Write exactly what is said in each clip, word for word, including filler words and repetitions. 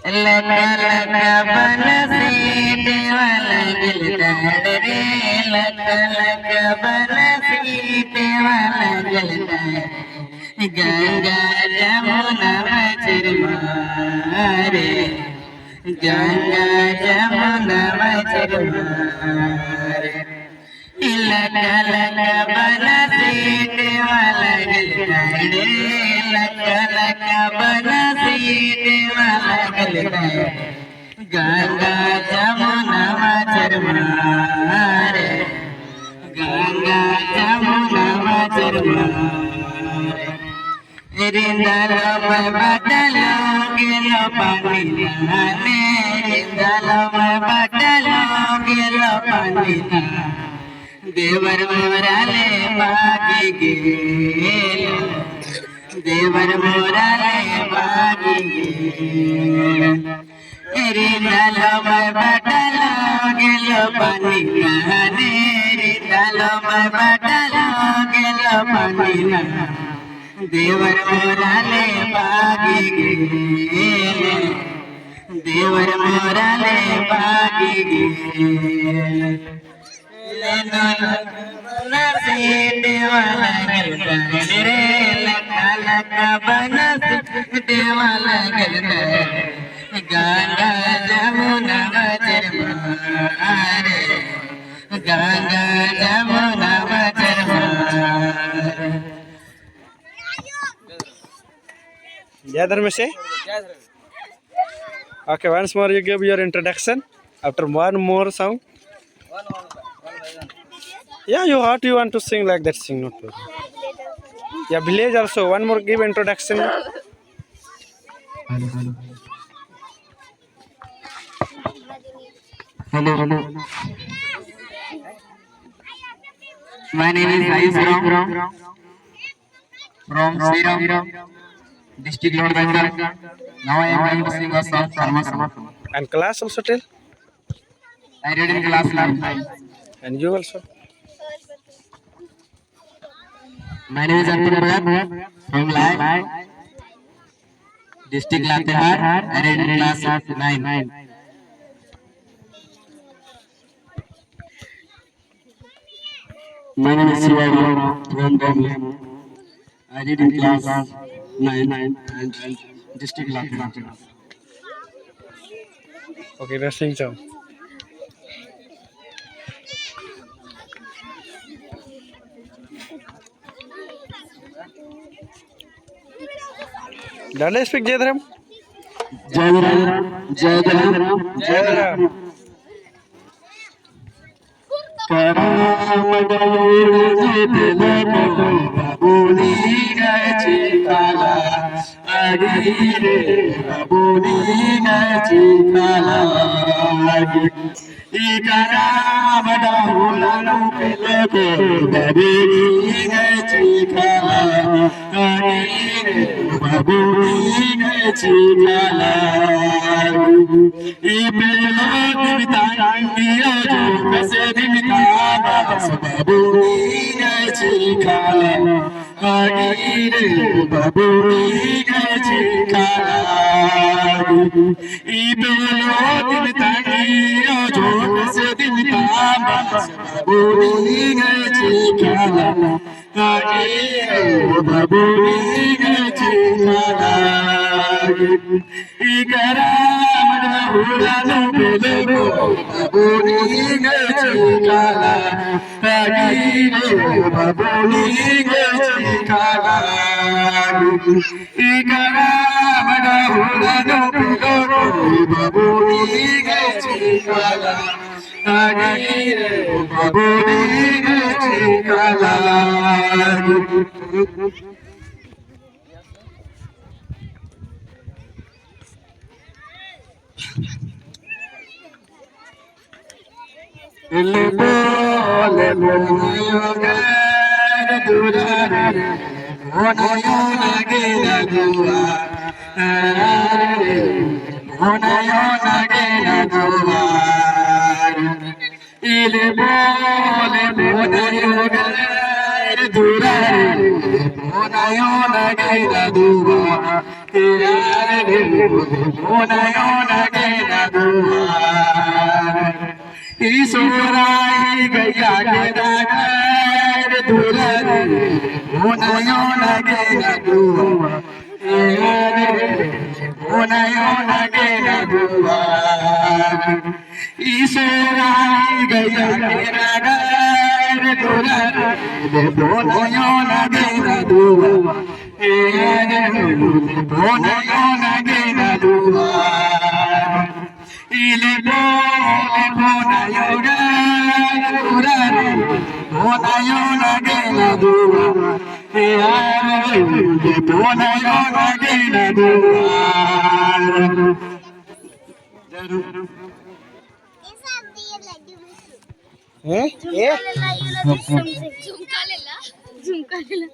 लका लका बनसी देवा लगल ताड़ रे, लका लका बनसी देवा लगल ताड़। गंगा जमुना मचर मारे, गंगा जमुना मचर मारे। लका लका बनसी देवा लगल ताड़ रे, लका लका बनसी देवा लगल ताड़। गंगा जमुना मचर मारे, गंगा जमुना मचर मारे। रिंदलो मैं बटलो गेलो पानी नहाने, रिंदलो मैं बटलो गेलो पानी नहाने। देवर मोरा ले भागी गेलो, देवर मोरा ले भागी गेलो। रिंदलो मैं बटलो गेलो पानी नहाने, रिंदलो मैं बटलो गेलो पानी नहाने। देवर मोरा ले भागी गेलो, देवर मोरा ले भागी गेलो। लका लका बनसी देवा लगल ताड़ रे, लका लका बनसी देवा लगल ताड़। गंगा जमुना मचर मारे, गंगा जमुना मचर मारे। जय धर्मेश। Okay, once more you give your introduction after one more song. Yeah, you, what you want to sing, like that, sing, not problem. Yeah, village also, one more give introduction. Hello, hello. My name is Ayush Rao. From Siram, district Lower Dengka. Now I am going to sing a song, Sarma Sarma. And class also tell? I read in class nine. And you also? My name is Arpin Bhagat from Lai, district Latehar. I read in class nine. My name is Siva Rao from Bamli. I read in class nine and district Latehar. Okay, resting song. Dale speak जय धर्म। जय धर्म, जय धर्म, जय धर्म। करम डौल बेलको बबुनी गची काला, अगी रे बबुनी गची काला। ई करम डौल बेलको बबुनी गची काला, अगी रे बबुनी गची काला। ई बेलो दिमता रंगियो जो कसे दिमता बस बबुनी गची काला। अगी रे बबुनी गची काला। ई बेलो दिमता रंगियो जो कसे दिमता बस बबुनी गची काला। अगी रे बबुनी गची काला। ई करम डौल बेलको बबुनी गची काला, अगी रे बबुनी गची काला। ई करम डौल बेलको बबुनी गची काला, अगी रे बबुनी गची काला। ले बोले बोले गर दुलारे, बोनायो लगे लगुआ, बोनायो लगे लगुआ। इले बोले बोले गर दुलारे, बोना नयो नगे नदुआ, तेरा रे बोले, ओ नयो नगे नदुआ। ईसोरा ही गया के नगर दुलर, ओ नयो नगे नदुआ, तेरा रे बोले, ओ नयो नगे नदुआ। ईसोरा ही गया के नगर दुलर, बोनयो नगे नदुआ। बोनयो नगे नदुआ। इले बोले बोनयो नगे दुलर, बोनयो नगे नदुआ। बोनयो नगे नदुआ। हैं? ए? झुमका लेला, झुमका लेला।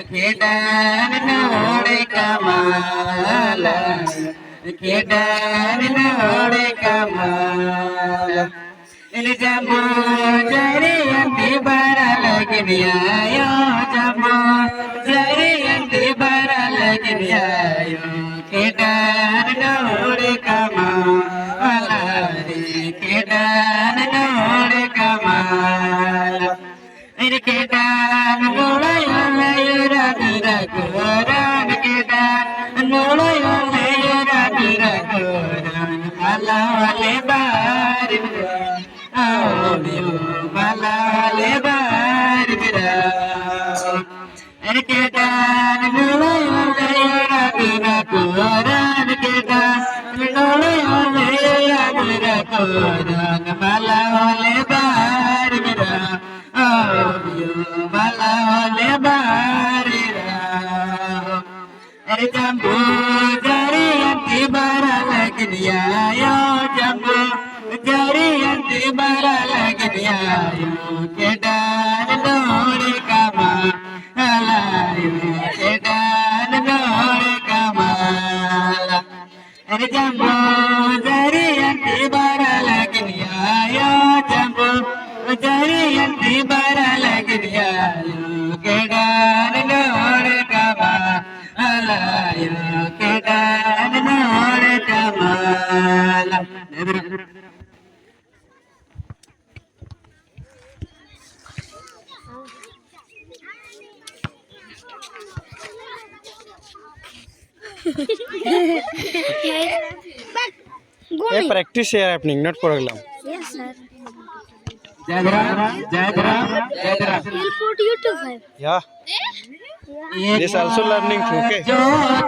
खेडन नोड़े कमाला, खेडन नोड़े कमाला। इले जम्बो जरियन ती बरआ लगिन आयो, जम्बो जरियन ती बरआ लगिन आयो। खेडन नोड़े कमाला रे, खेडन नोड़े कमाला। अरे खेडन नोड़े वाले रंग रंगोरन, खेडन नोड़े वाले रंग रंगोरन, मला वाले बारी आओ यो, मला वाले बारी आओ। अरे खेडन नोड़े वाले रंग रंगोरन, खेडन नोड़े वाले रंग रंगोरन, मला वाले बारी आओ। अयो मला वाले बारी आओ। अरे जम्बो जरियन ती बरआ लगिन आयो, जम्बो जरियन ती बरआ लगिन आयो। खेडन नोड़े कमाला आयो, खेडन नोड़े कमाला। अरे जम्बो जरियन ती बरआ लगिन आयो, जम्बो जरियन ती बरआ लगिन आयो। खेडन नोड़े कमाला आयो, खेडन नोड़े कमाला। ये practice here happening, not program. Yes, sir. जय धरम, जय धरम, जय धरम। We'll put YouTube है। या। This also learning through, okay? जो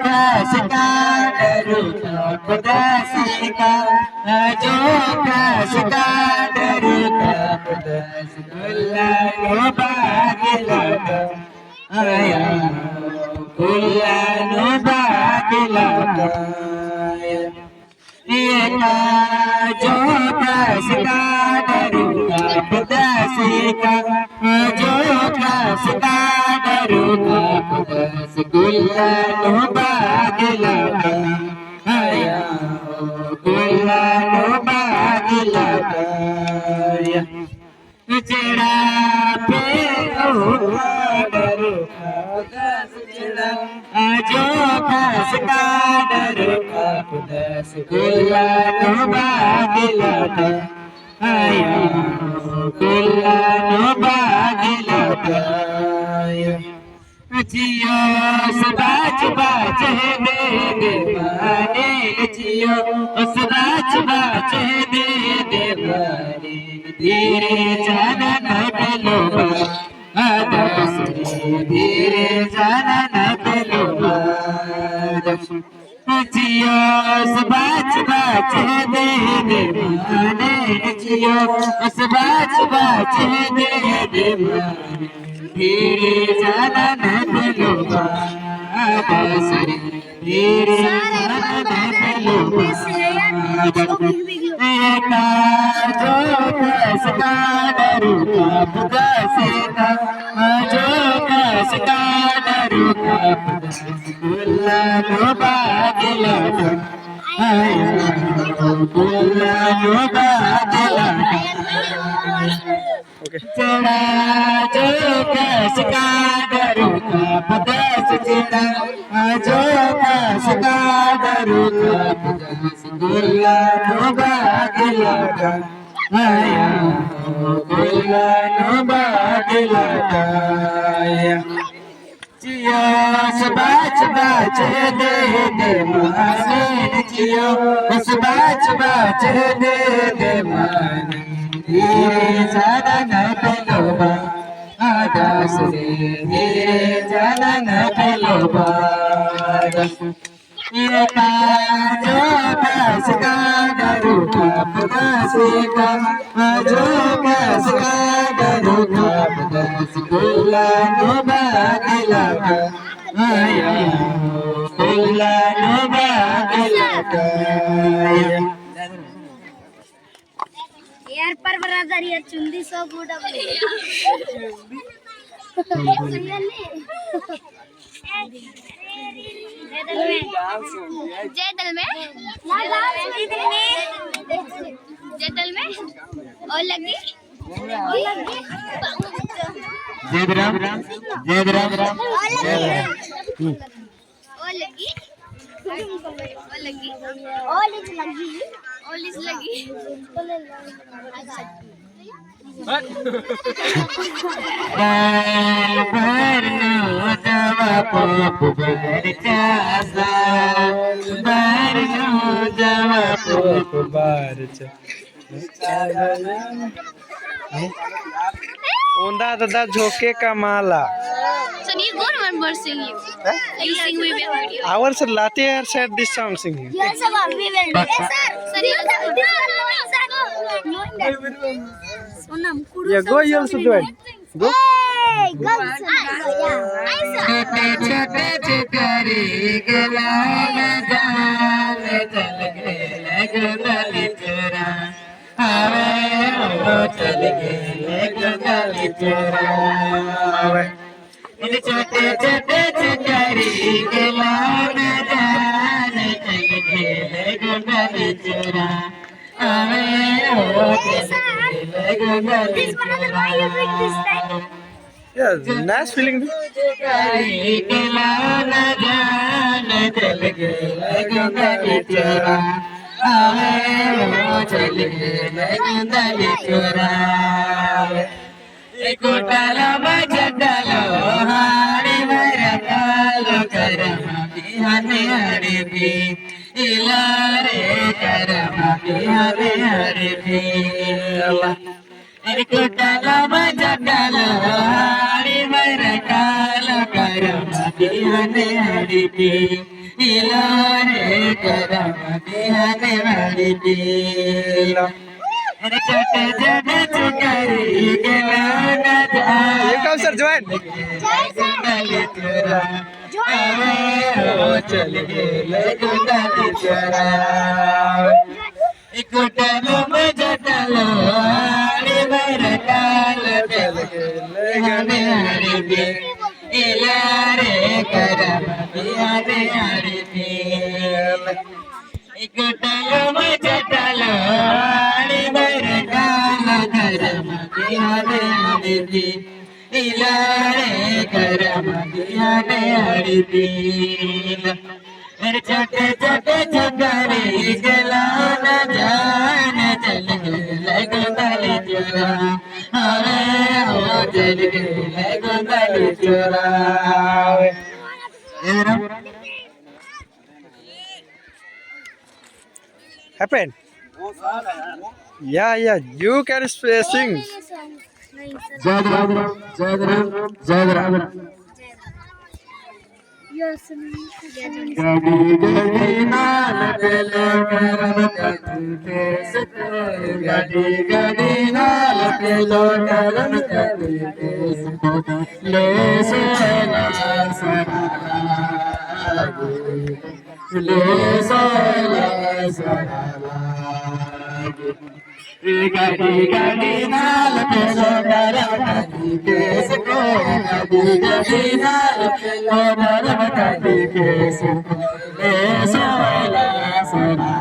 कस का डरू कप दस का, जो कस का डरू कप दस, कुल्ला नू बागला आया, कुल्ला नू बागला आया। एका जो कस का डरू कप दस का, जो कस का डरू कप दस, कुल्ला नू बागला आया, कुल्ला नू बागला आया। चेड़ा पे ओ डरू कप दस चेड़ा, जो कस का डरू कप दस, कुल्ला नू बागला आया, कुल्ला नू बागला आया। चिओस बाच बाच दे दे बाने, चिओस बाच बाच दे दे बाने, धीरे जाना न बेलो बा, आदर्श रे, धीरे जाना न बेलो बा, आदर्श। चिओस बाच बाच दे दे बाने, चिओस बाच बाच दे दे बाने, धीरे जाना न बेलो बा, आदर्श रे, धीरे जाना न बेलो बा, आदर्श। एका जो कस का डरू कप दस का, जो कस का डरू कप दस, कुल्ला नू बागला आया। आया हो कुल्ला नू बादला। ओके। चढ़ा जो कस का दरू का पदस चढ़ा, जो कस का दरू का पदस कुल्ला नू बादला। आया हो कुल्ला नू बादला। आया। चिआ बाच बाच दे दे माने चिआ, बाच बाच दे दे माने। धीरे जाना न पेलोबा, आदास रे, धीरे जाना न पेलोबा। ये काजो बस का दरू का पदासी का, आजो बस का दरू का पदासी कुल्ला नू बादला का, आया हो कुल्ला नू बादला का। यार, पर बरादर यार, चुंदी सो गुड अब ले। जय दल में। जय दल में। जय दल में। और लगी। जय राम, जय राम, जय राम। और लगी। और लगी। All is लगी। All is लगी। अच्छा। बाल भर नू जवा पोप बरचा, बाल भर नू जवा पोप बरचा। ओन्दा दादा झोंके का माला। Sir, you go on one verse singing. Huh? You sing, we will video. Our sir लाते हैं sir this song singing. Yes, sir, we will do. Yes, sir. Sir, you sir, this one, no, sir. Sonam, kuru. Yeah, go, you also do it. Go. Hey, go, sir. छोटे छोटे चिकारी गुलाब जाल चल गे लगनल चोरा। आवे हो चल गे लगनल चोरा। आवे। इन छोटे छोटे चिकारी गुलाब जाल चल गे लगनल चोरा। आवे हो चल गे लगनल चोरा। Yeah, nice feeling. अरे कुटाला बजटाला, आड़ी बरकाला करम बिहाने आड़ी पी, इला रे करम बिहाने आड़ी पी। अरे छोटे छोटे चुकारी के लाना जा। ये कौन सर ज्वाइन? जय सर। अरे ओ चल गे लगनल चोरा। इकुटलो मजटलो, आड़ी बरकाल चल गे लगनल आड़ी पी, इला रे करम बिहाने आड़ी पी। इकुटलो मजटलो, आड़ी बरकाल करम बिहाने आड़ी पी, इला रे करम बिहाने आड़ी पी। अरे छोटे छोटे चुकारी के लाना जान चल गे लगनल चोरा। अरे ओ चल गे लगनल चोरा। Happen. Yeah, yeah, you can sp-, sing. जय राम, जय राम, जय राम। गड़ी गड़ी नाल पेलो करम कटी के सुखो, गड़ी गड़ी नाल पेलो करम कटी के सुखो, ले सोला सरा। ले सोले सराला। गड़ी गड़ी नाल पेलो करम कटी के सुखो, गड़ी गड़ी नाल पेलो करम कटी के सुखो, ले सोले सराला।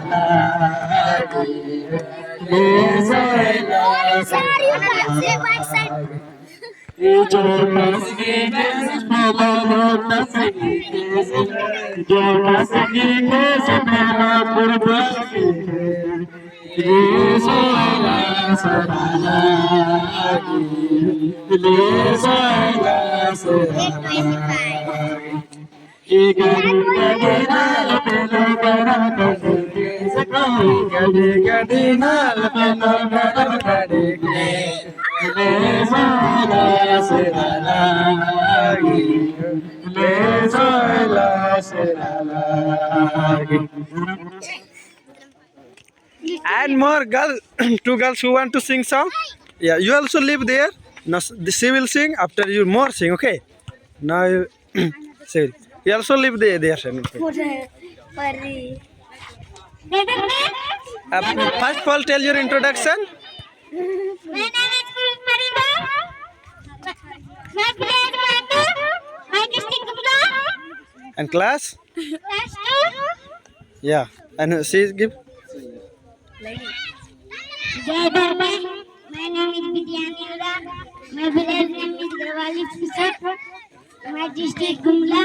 And more girl, two girls who want to sing song. Yeah, you also live there. No, she will sing after you more sing, okay? Now, she will. You also live there, there, sir. Uh, first of all, tell your introduction. My name is Purus Paribar. My village Matur. My district Gumla. And class? Class two. Yeah, and she give. जय धर्मेश, my name is Vidyani Uda, my village name is Garwali Sisat, my district Gumla,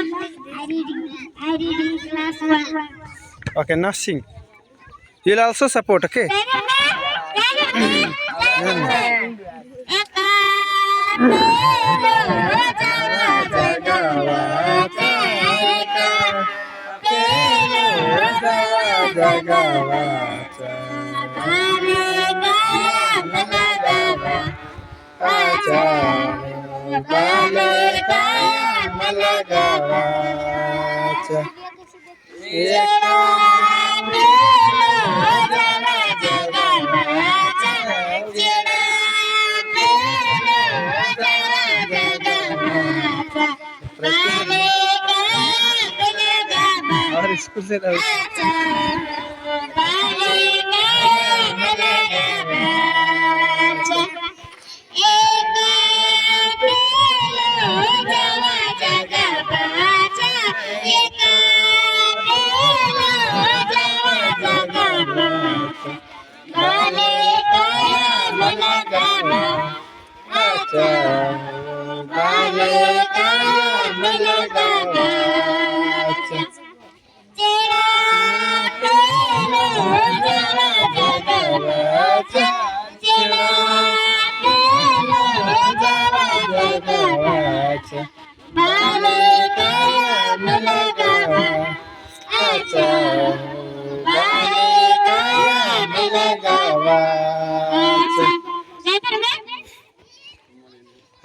I reading, I reading class one. Okay, now sing. You will also support, okay? और स्कूल से ना।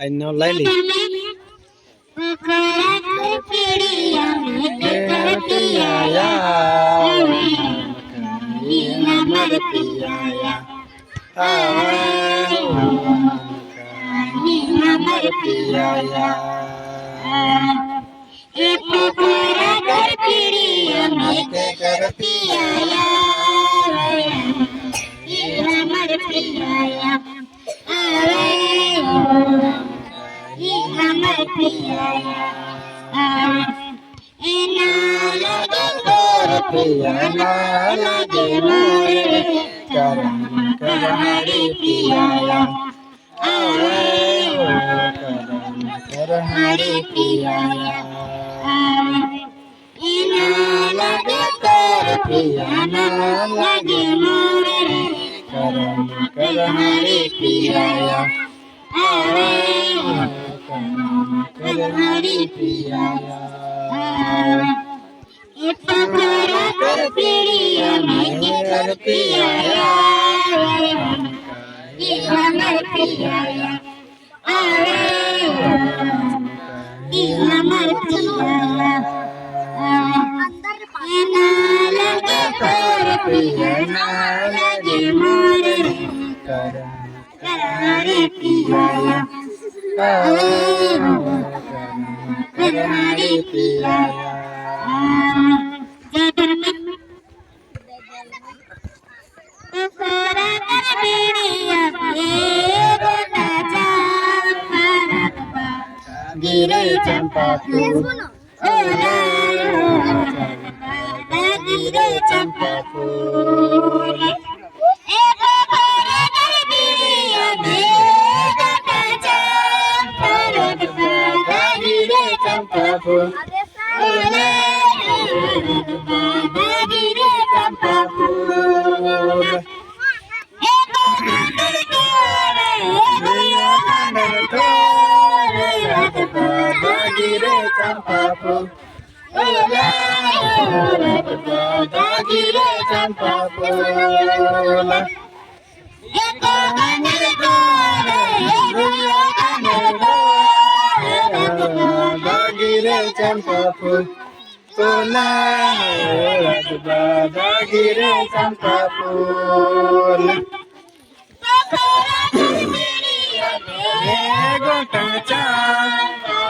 I know, Laili. गिरे चंपा फूल, ओ राय हो, गिरे चंपा फूल।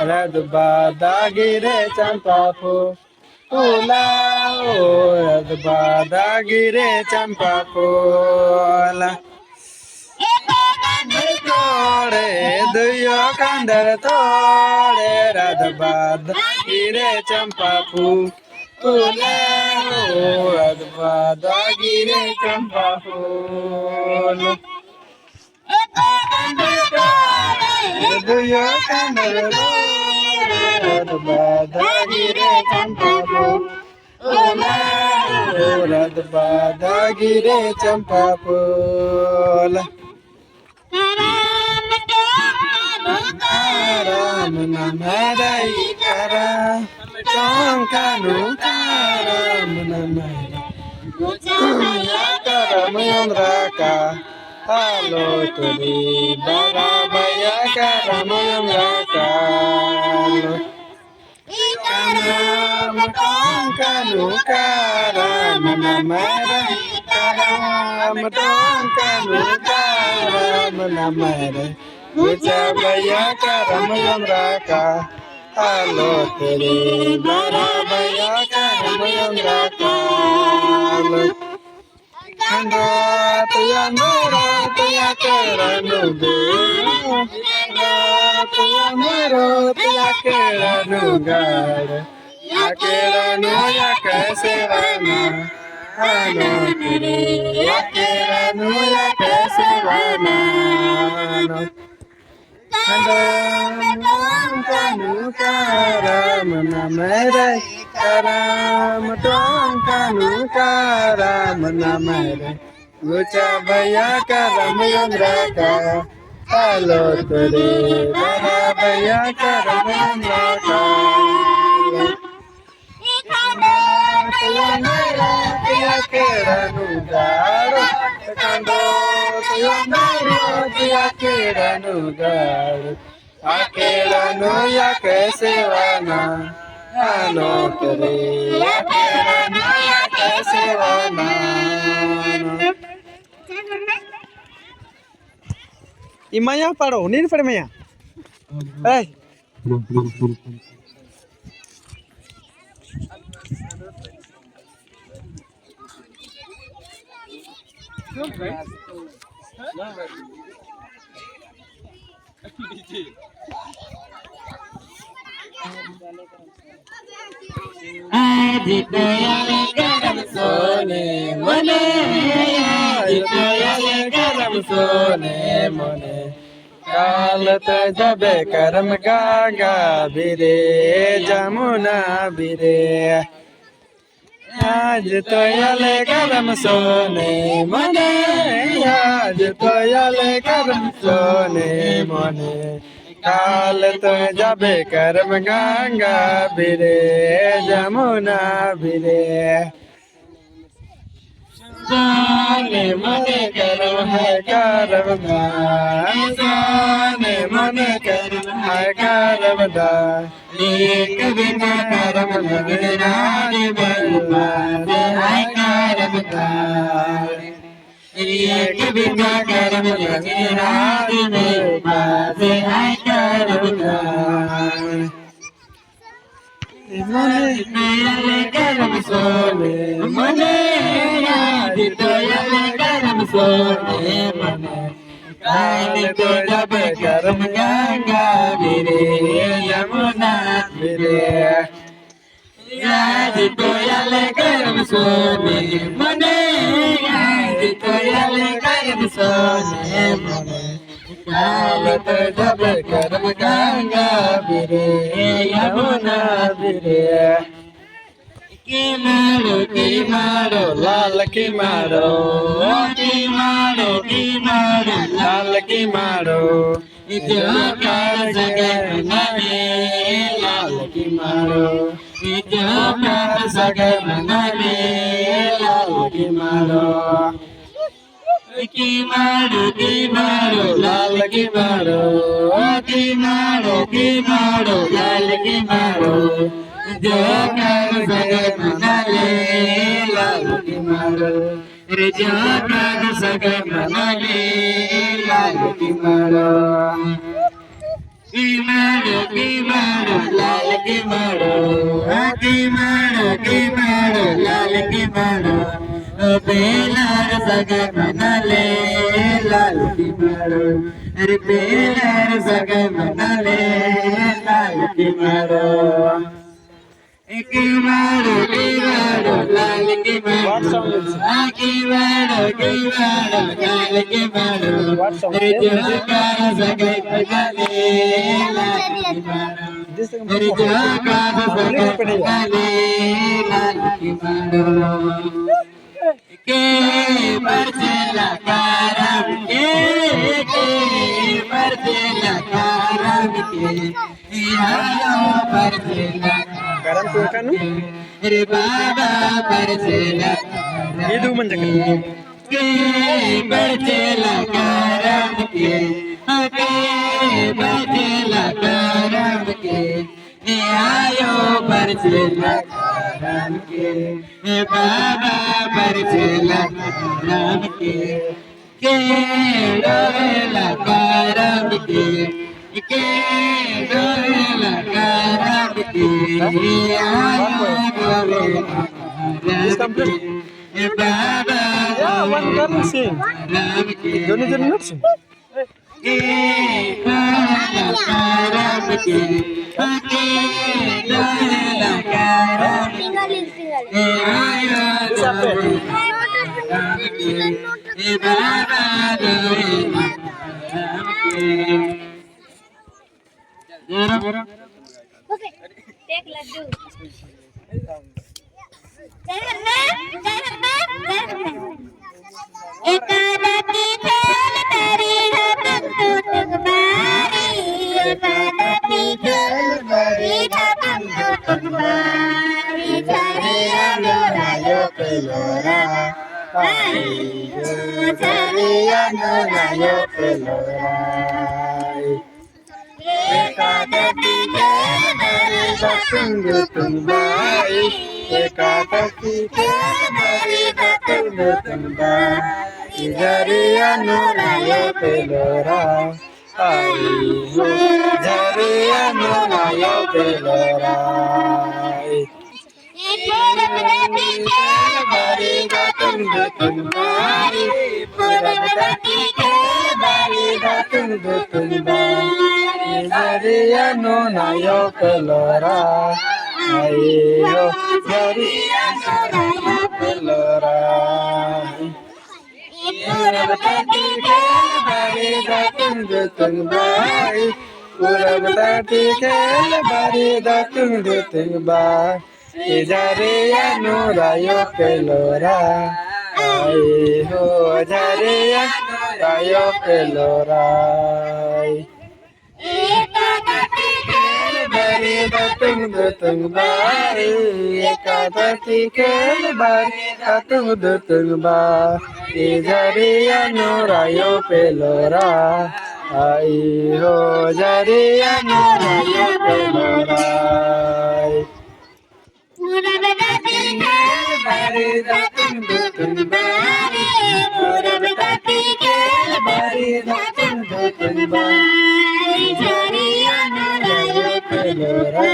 रदबा दागिरे चंपा फूल। फूला ओ रदबा दागिरे चंपा फूला। तोड़े दुयो कांदर तोड़े रदबा दागिरे चंपा फूला। ओ रदबा दागिरे चंपा फूला। दुयो कांदर तोड़े रदबा दागिरे चंपा फूला। ओ रदबा दागिरे चंपा फूला। करम नम्है रई करम, टोंका नू करम नम्है रई। करम ओन्द्रका आलो तोरे बड़ा बया करम ओन्द्रका आलो। करम टोंका नू करम नम्है रई, करम टोंका नू करम नम्है रई। गुचा बया करम ओन्द्रका आलो तोरे बड़ा बया करम ओन्द्रका आलो। खंडोत यंदरोत याकेरा नू गाड़ो। खंडोत यंदरोत याकेरा नू गाड़ो। याकेरा नू याके सेवाना। आनो तोरे याकेरा नू याके सेवाना। करम टोंका नू करम नम्है रई, करम टोंका नू करम नम्है रई। गुचा बया करम ओन्द्रका आलो तोरे बड़ा बया करम ओन्द्रका आलो। खंडोत यंदरोत याकेरा नू गाड़ो। खंडोत यंदरोत याकेरा नू गाड़ो। याकेरा नू याके सेवाना। आनो तोरे याकेरा नू याके सेवाना। ई मया पाड़ो, नीन पाड़ मया। ए। आज तोयाले करम सोने मने, आज तोयाले करम सोने मने। काल तो जबे करम गंगा बिरे, जमुना बिरे। आज तोयाले करम सोने मने, आज तोयाले करम सोने मने। काल तो जबे करम गंगा बिरे, जमुना बिरे। जाने मने करम है करम दान, जाने मने करम है करम दान। एक बिघा करम लगेरा रे बलमा से है करम दान। एक बिघा करम लगेरा रे बलमा से है करम दान। मने तोयाले करम सोने मने, आज तोयाले करम सोने मने। काल तो जबे करम गंगा बिरे, जमुना बिरे। आज तोयाले करम सोने मने, आज तोयाले करम सोने मने। लाल तो जब करम गंगा बिरे, यमुना बिरे। की माड़ो, की माड़ो, लाल की माड़ो। की माड़ो, की माड़ो, लाल की माड़ो। जो कर सके मनाले, लाल की माड़ो। जो कर सके मनाले, लाल की माड़ो। की माड़ो, की माड़ो, लाल की माड़ो। की माड़ो, की माड़ो, लाल की माड़ो। जो कर सके मनाले, लाल की माड़ो। रे जो कर सके मनाले, लाल की माड़ो। की माड़ो, की माड़ो, लाल की माड़ो। हाँ, की माड़ो, की माड़ो, लाल की माड़ो। ओ बेलर सगे मनाले, लाल की माड़ो। अरे बेलर सगे मनाले, लाल की माड़ो। की माड़ो, की माड़ो, लाल की माड़ो। What song is it? आ की माड़ो, की माड़ो, लाल की माड़ो। What song? अरे जो कर सके मनाले, लाल की माड़ो। This song. अरे जो कर सके मनाले, लाल की माड़ो। के बरचेला करम के, के बरचेला करम के, आयो बरचेला करम के, रे बाबा बरचेला करम के। ये दो मंजक। के बरचेला करम के, के बरचेला करम के, ए आयो बरचेला करम के, ए बाबा बरचेला करम के, के डोरेला करम के, के डोरेला करम के, ए आयो डोरेला करम के, ए बाबा डोरेला करम के। Okay, take लड्डू। जय हनुमान, जय हनुमान, जय हनुमान। एकादशी खेल बरी ढाकन दो तुक बारी, एकादशी खेल बरी ढाकन दो तुक बारी, झरिया नू रायो पेलोरा, आई हो झरिया नू रायो पेलोरा। एकादशी के बरी दतुंग दुतुंग बाई, एकादशी के बरी दतुंग दुतुंग बाई, झरिया नू रायो पेलोरा, आई हो झरिया नू रायो पेलोरा। पूरब दती के बरी दतुंग दुतुंग बारी, पूरब दती के बरी दतुंग दुतुंग बारी, झरिया नू रायो पेलोरा, आई हो झरिया नू रायो पेलोरा। पूरब दती के बरी दतुंग दुतुंग बाई, पूरब दती के बरी दतुंग दुतुंग बाई, झरिया नू रायो पेलोरा, आई हो झरिया नू रायो पेलोरा। एकादशी के बरी दतुंग दुतुंग बारी, एकादशी के बरी दतुंग दुतुंग बारी, झरिया नू रायो पेलोरा, आई हो झरिया नू रायो पेलोरा। पूरब दती के बरी दतुंग दुतुंग बारी, पूरब दती के बरी दतुंग दुतुंग बारी, झरिया नू रायो पेलोरा,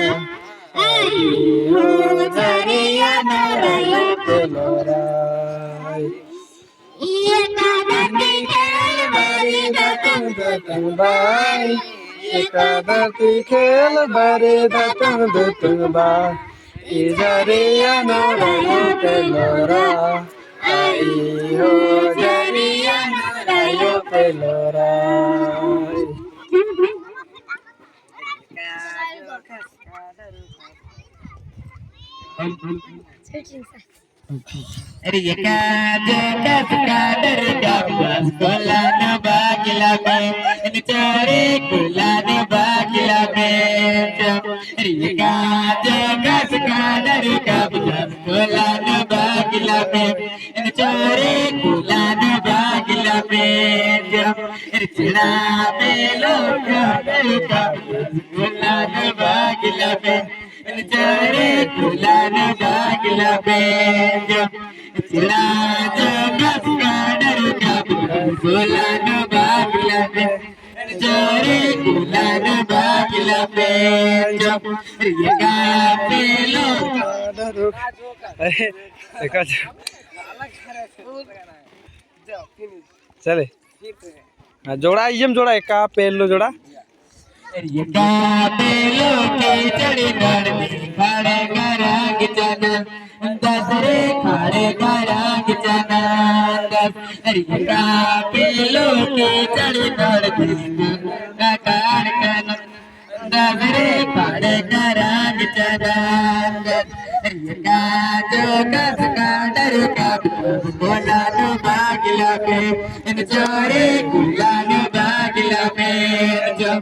आई हो झरिया नू रायो पेलोरा। एकादशी खेल बरी दतुंग दुतुंग बारी, एकादशी खेल बरी दतुंग दुतुंग बारी, झरिया नू रायो पेलोरा, आई हो झरिया नू रायो पेलोरा। अरे ये काजो कस काडर का बस कोला न बागला में, इन चोरे कोला न बागला में। अरे ये काजो कस काडर का बस कोला न बागला में, इन चोरे कोला न बागला में। अरे चिड़ा बेलो काडर का बस कोला न बागला में। चोरे कुलान बागला बेंजो, चिड़ा जो कस काडर का कुलान बागला बेंजो, चोरे कुलान बागला बेंजो, ये का पेलो। अरे, देखा जा। चले। हाँ, जोड़ा, इयम जोड़ा, एका पेलो जोड़ा। एका पेलो की चढ़ी नड़दी, खाड़े करांग चना, दसरे खाड़े करांग चना, दस। एका पेलो की चढ़ी नड़दी, खाड़ कना। दसरे खाड़े करांग चना, एका जो कस काडर का कोलान बागला में, इन चोरे कुलान बागला में, जो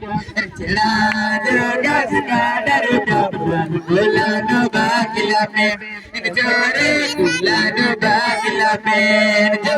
चिड़ा जो कस काडर का कोलान बागला में, इन चोरे कुलान बागला में, जो